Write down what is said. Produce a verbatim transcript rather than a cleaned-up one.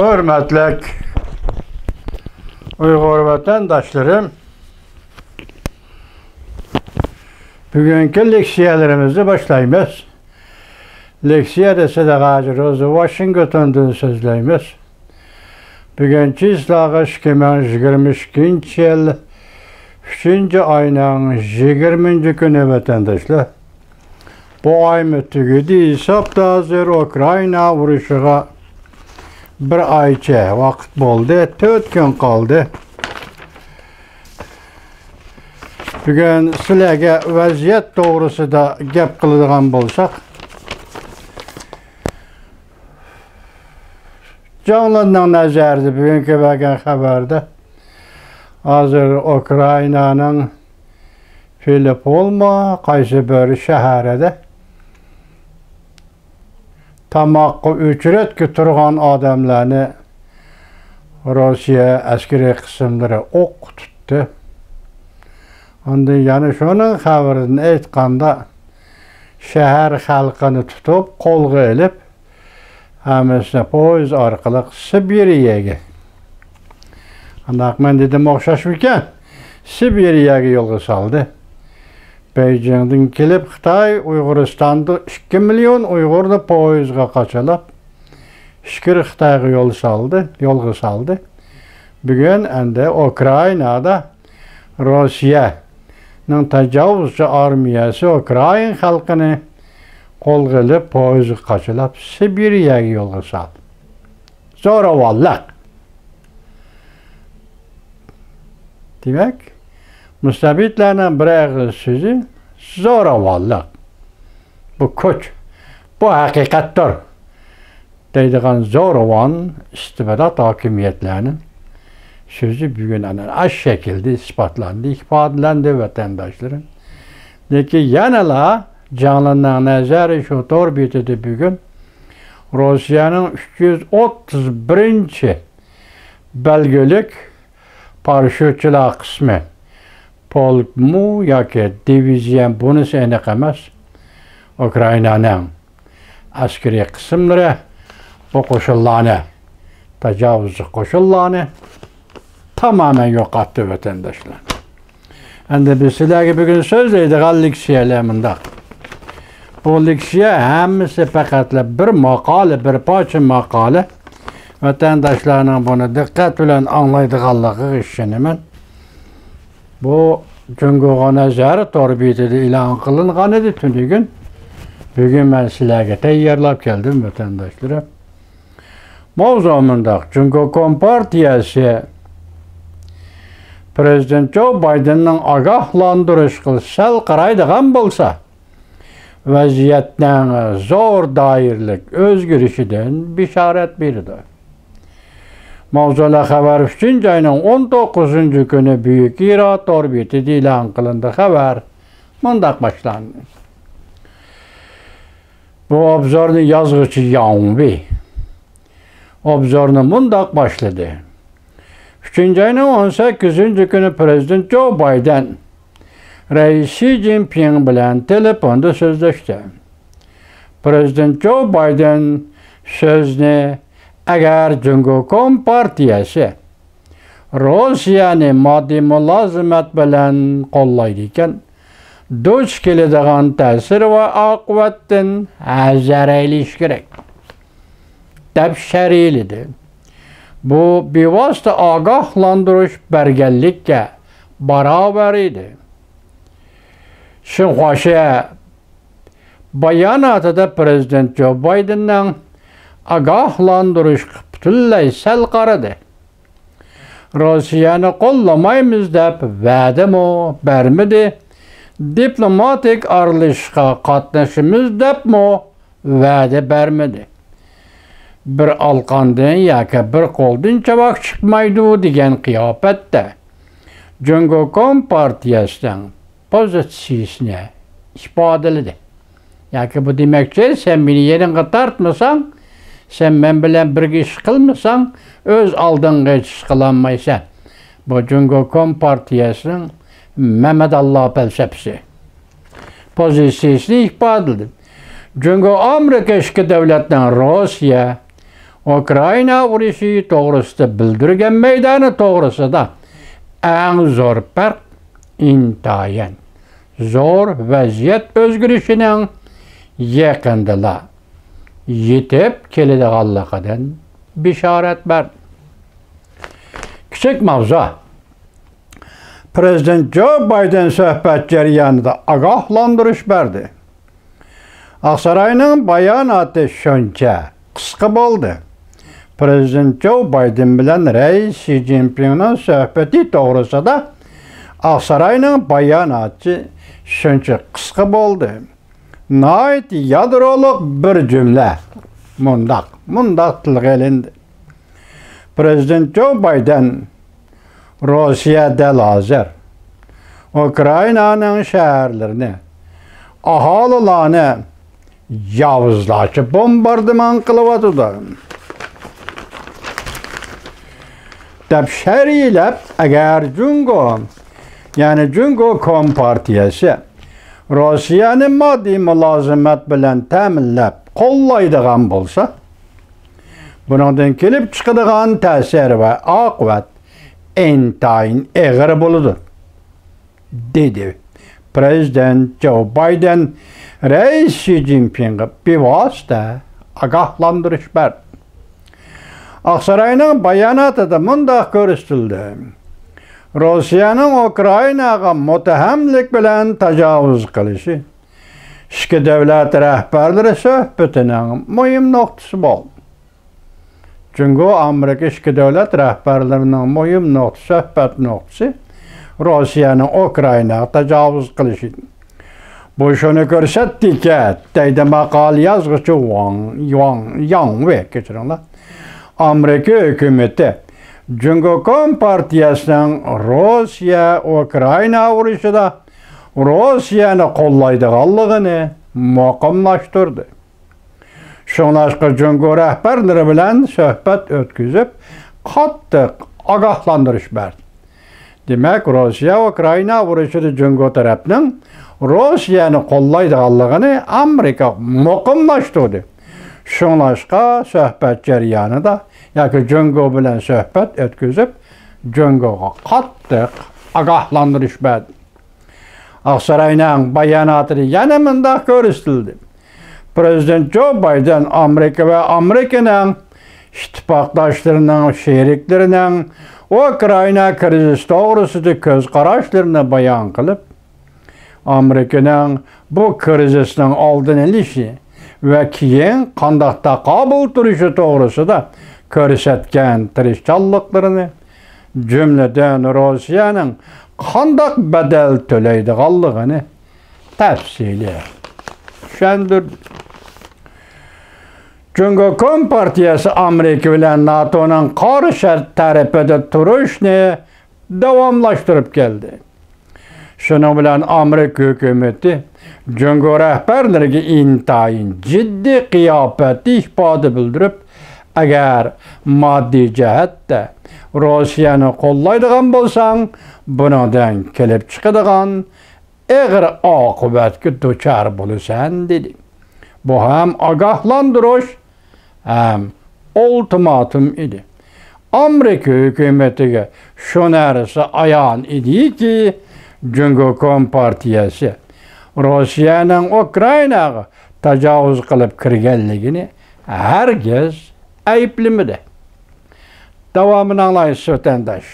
ھۆرمەتلىك ئۇيغۇر ۋەتەنداشلىرىم، بۈگۈنكى لېكسىيەلىرىمىزنى باشلايمىز. لېكسىيە دېسە، ھازىر روزى ۋاشىنگتوندىن سۆزلەيمىز. بۈگۈن چىسلاغا ئىككى مىڭ يىگىرمە ئىككىنچى يىل ئۈچىنچى ئاينىڭ يىگىرمىنچى كۈنى، ۋەتەنداشلار. بۇ ئايمۇ تۈگىدى، ھېسابتا ھازىر ئۇكرائىنا ئۇرۇشىغا بىر ئايچە ۋاقىت بولدى، تۆت كۈن قالدى. بۈگۈن سىلەرگە ۋەزىيەت توغرىسىدا گەپ قىلىدىغان بولساق، جاڭلىننىڭ نەزەرىدە بۈگۈنكى بەرگەن خەۋەردە، ھازىر ئۇكرائىنانىڭ فىلىپولما قايسى بىر شەھىرىدە تاماققا ئۆچرەتكە تۇرغان ئادەملەرنى روسىيە ئەسكىرىي قىسىملىرى ئوققا تۇتتى. ئاندىن يەنە شۇنىڭ خەۋىرىدىن ئېيتقاندا، شەھەر خەلقىنى تۇتۇپ، قولغا ئېلىپ، ھەممىسىنى پويىز ئارقىلىق سىبىرىيەگە، ئانداق مەن دېدىم ئوخشاشمىكەن؟ سىبىرىيەگە يولغا سالدى. بېيجىڭدىن كېلىپ خىتاي ئۇيغۇرىستاندا ئىككى مىليون ئۇيغۇرنى پويىزغا قاچىلاپ، ئىچكىرى خىتايغا يول سالدى، يولغا سالدى. بۈگۈن ئەندى ئۇكرائىنادا روسىيەنىڭ تاجاۋۇزچى ئارمىيەسى ئۇكرائىن خەلقىنى قولغا ئېلىپ، پويىزغا قاچىلاپ، سىبىرىيەگە يولغا سالدى. زوراۋانلىق. دېمەك، مۇستەبىتلەرنىڭ بىر ئېغىز سۆزى زوراۋانلىق. بۇ كۈچ، بۇ ھەقىقەتتۇر دەيدىغان زورىۋان ئىستىبدات ھاكىمىيەتلەرنىڭ سۆزى بۈگۈن ئەنە ئاشۇ شەكىلدە ئىسپاتلاندى، ئىپادىلەندى، ۋەتەنداشلىرىم. لېكىن يەنىلا جاڭلىننىڭ نەزەرى شۇ تور بېتىدە بۈگۈن روسىيەنىڭ ئۈچ يۈز ئوتتۇز بىرىنچى بەلگىلىك پاراشيۇتچىلار قىسمى، پولكمۇ ياكى دىۋىزىيە، بۇنىسى ئېنىق ئەمەس، ئۇكرائىنانىڭ ئەسكىرىي قىسىملىرى بۇ قوشۇنلارنى، تاجاۋۇزچى قوشۇنلارنى تامامەن يوقاتتى، ۋەتەنداشلار. ئەمدى بىز سىلەرگە بۈگۈن سۆزلەيدىغان لېكسىيەلەر مۇنداق. بۇ لېكسىيە ھەممىسى پەقەتلا بىر ماقالە، بىر پارچە ماقالە. ۋەتەنداشلارنىڭ بۇنى دىققەت بىلەن ئاڭلايدىغانلىقىغا ئىشىنىمەن. بۇ جۇڭگوغا نەزەر تور بېتىدە ئېلان قىلىنغان ئىدى تۈنۈگۈن. بۈگۈن مەن سىلەرگە تەييارلاپ كەلدىم، ۋەتەنداشلىرىم. ماۋزۇ مۇنداق، جۇڭگو كومپارتىيەسى پىرېزىدېنت جو بايدېننىڭ ئاگاھلاندۇرۇشىغا سەل قارايدىغان بولسا، ۋەزىيەتنىڭ زور دائىرىلىك ئۆزگىرىشىدىن بېشارەت بېرىدۇ. ماۋزۇلار خەۋەر ئۈچىنچى ئاينىڭ ئون توققۇزىنچى كۈنى بۈيۈك ئىرا تور بېتىدە ئېلان قىلىندى. خەۋەر مۇنداق باشلاندى. بۇ ئوبزورنى يازغۇچى ياڭ ۋېي. ئوبزورنى مۇنداق باشلىدى. ئۈچىنچى ئاينىڭ ئون سەككىزىنچى كۈنى پىرېزىدېنت جو بايدېن رەئىس شى جىنپىڭ بىلەن تېلېفوندا سۆزلەشتى. پىرېزىدېنت جو بايدېن سۆزنى، ئەگەر جۇڭگو كومپارتىيەسى روسىيەنى ماددىي مۇلازىمەت بىلەن قوللايدىكەن، دۇچ كېلىدىغان تەسىر ۋە ئاقىۋەتتىن ھەزەر ئەيلىشى كېرەك، دەپ شەرھلىدى. بۇ بىۋاسىتە ئاگاھلاندۇرۇش بەرگەنلىككە باراۋەر ئىدى. شىنخۇاشيە باياناتىدا پىرېزىدېنت جو بايدېننىڭ ئاگاھلاندۇرۇشقا پۈتۈنلەي سەل قارىدى. روسىيەنى قوللىمايمىز دەپ ۋەدىمۇ بەرمىدى، دىپلوماتىك ئارىلىشىشقا قاتنىشىمىز دەپمۇ ۋەدە بەرمىدى. بىر ئالقاندىن ياكى بىر قولدىن چاۋاك چىقمايدۇ دېگەن قىياپەتتە جۇڭگو كومپارتىيەسىنىڭ پوزىتسىيىسىنى ئىپادىلىدى. ياكى بۇ دېمەكچى، سەن مېنى يېنىڭغا تارتمىساڭ، سەن مەن بىلەن بىرگە ئىش قىلمىساڭ، ئۆز ئالدىڭغا ھېچ ئىش قىلالمايسەن. بۇ جۇڭگو كومپارتىيەسىنىڭ مەمەداللا پەلسەپىسى، پوزىتسىيىسىنى ئىپادىلىدى. جۇڭگو ئامېرىكا ئىككى دۆلەتنىڭ روسىيە ئۇكرائىنا ئۇرۇشى توغرىسىدا بىلدۈرگەن مەيدانى توغرىسىدا ئەڭ زور پەرق ئىنتايىن زور ۋەزىيەت ئۆزگىرىشىنىڭ يېقىندىلا يېتىپ كېلىدىغانلىقىدىن بېشارەت بەردى. كىچىك ماۋزۇ. پرېزىدېنت جو بايدېن سۆھبەت جەريانىدا ئاگاھلاندۇرۇش بەردى. ئاقساراينىڭ باياناتى شۇنچە قىسقا بولدى. پرېزىدېنت جو بايدېن بىلەن رەئىس شى جىنپىڭنىڭ سۆھبىتى توغرىسىدا ئاقساراينىڭ باياناتى شۇنچە قىسقا بولدى. ناھايىتى يادرولۇق بىر جۈملە مۇنداق، مۇنداق تىلغا ئېلىندى. پرېزىدېنت جو بايدېن، روسىيە دەل ھازىر ئۇكرائىنانىڭ شەھەرلىرىنى، ئاھالىلارنى ياۋۇزلارچە بومباردىمان قىلىۋاتىدۇ، دەپ شەرھلەپ، ئەگەر جۇڭگو، يەنى جۇڭگو كومپارتىيەسى روسىيەنى ماددىي مۇلازىمەت بىلەن تەمىنلەپ قوللايدىغان بولسا، بۇنىڭدىن كېلىپ چىقىدىغان تەسىر ۋە ئاقىۋەت ئىنتايىن ئېغىر بولىدۇ، دېدى پرېزىدېنت جو بايدېن رەئىس شى جىنپىڭغا بىۋاسىتە ئاگاھلاندۇرۇش بەردى. ئاقساراينىڭ باياناتىدا مۇنداق كۆرسىتىلدى: روسىيەنىڭ ئۇكرائىناغا مۇتتەھەملىك بىلەن تاجاۋۇز قىلىشى ئىككى دۆلەت رەھبەرلىرى سۆھبىتىنىڭ مۇھىم نۇقتىسى بولدى. جۇڭگو ئامېرىكا ئىككى دۆلەت رەھبەرلىرىنىڭ مۇھىم نۇقتا، سۆھبەت نۇقتىسى روسىيەنىڭ ئۇكرائىناغا تاجاۋۇز قىلىشى. بۇ شۇنى كۆرسەتتىكى، دەيدۇ ماقالە يازغۇچى ۋاڭ، ياڭ، ياڭ ۋې، كەچۈرۈڭلار، ئامېرىكا ھۆكۈمىتى جۇڭگو كومپارتىيەسىنىڭ روسىيە ئۇكرائىنا ئۇرۇشىدا روسىيەنى قوللايدىغانلىقىنى مۇقىملاشتۇردى. شۇڭلاشقا جۇڭگو رەھبەرلىرى بىلەن سۆھبەت ئۆتكۈزۈپ، قاتتىق ئاگاھلاندۇرۇش بەردى. دېمەك، روسىيە ئۇكرائىنا ئۇرۇشىدا جۇڭگو تەرەپنىڭ روسىيەنى قوللايدىغانلىقىنى ئامېرىكا مۇقىملاشتۇردى. شۇڭلاشقا سۆھبەت جەريانىدا ياكى جۇڭگو بىلەن سۆھبەت ئۆتكۈزۈپ، جۇڭگوغا قاتتىق ئاگاھلاندۇرۇش بەردى. ئاقساراينىڭ باياناتىدا يەنە مۇنداق كۆرسىتىلدى: پرېزىدېنت جو بايدېن ئامېرىكا ۋە ئامېرىكىنىڭ ئىتتىپاقداشلىرىنىڭ، شېرىكلىرىنىڭ ئۇكرائىنا كىرىزىسى توغرىسىدا كۆز قاراشلىرىنى بايان قىلىپ، ئامېرىكىنىڭ بۇ كىرىزىسنىڭ ئالدىنى ئېلىشى ۋە كېيىن قانداق تاقابىل تۇرۇشى توغرىسىدا كۆرسەتكەن تىرىشچانلىقلىرىنى، جۈملىدىن روسىيەنىڭ قانداق بەدەل تۆلەيدىغانلىقىنى تەپسىلىي چۈشەندۈردى. جۇڭگو كومپارتىيەسى ئامېرىكا بىلەن ناتونىڭ قارا شەرت تەرىپىدە تۇرۇشنى داۋاملاشتۇرۇپ كەلدى. شۇنىڭ بىلەن ئامېرىكا ھۆكۈمىتى جۇڭگو رەھبەرلىرىگە ئىنتايىن جىددىي قىياپەتتە ئىپادە بىلدۈرۈپ، ئەگەر ماددىي جەھەتتە روسىيەنى قوللايدىغان بولساڭ، بۇنىڭدىن كېلىپ چىقىدىغان ئېغىر ئاقىۋەتكە دۇچار بولىسەن، دېدى. بۇ ھەم ئاگاھلاندۇرۇش، ھەم ئۇلتىماتوم ئىدى. ئامېرىكا ھۆكۈمىتىگە شۇ نەرسە ئايان ئىدىكى، جۇڭگو كومپارتىيەسى روسىيەنىڭ ئۇكرائىناغا تاجاۋۇز قىلىپ كىرگەنلىكىنى ھەرگىز ئەيىبلىمىدى. داۋامىنى ئاڭلايسىز، ۋەتەنداش.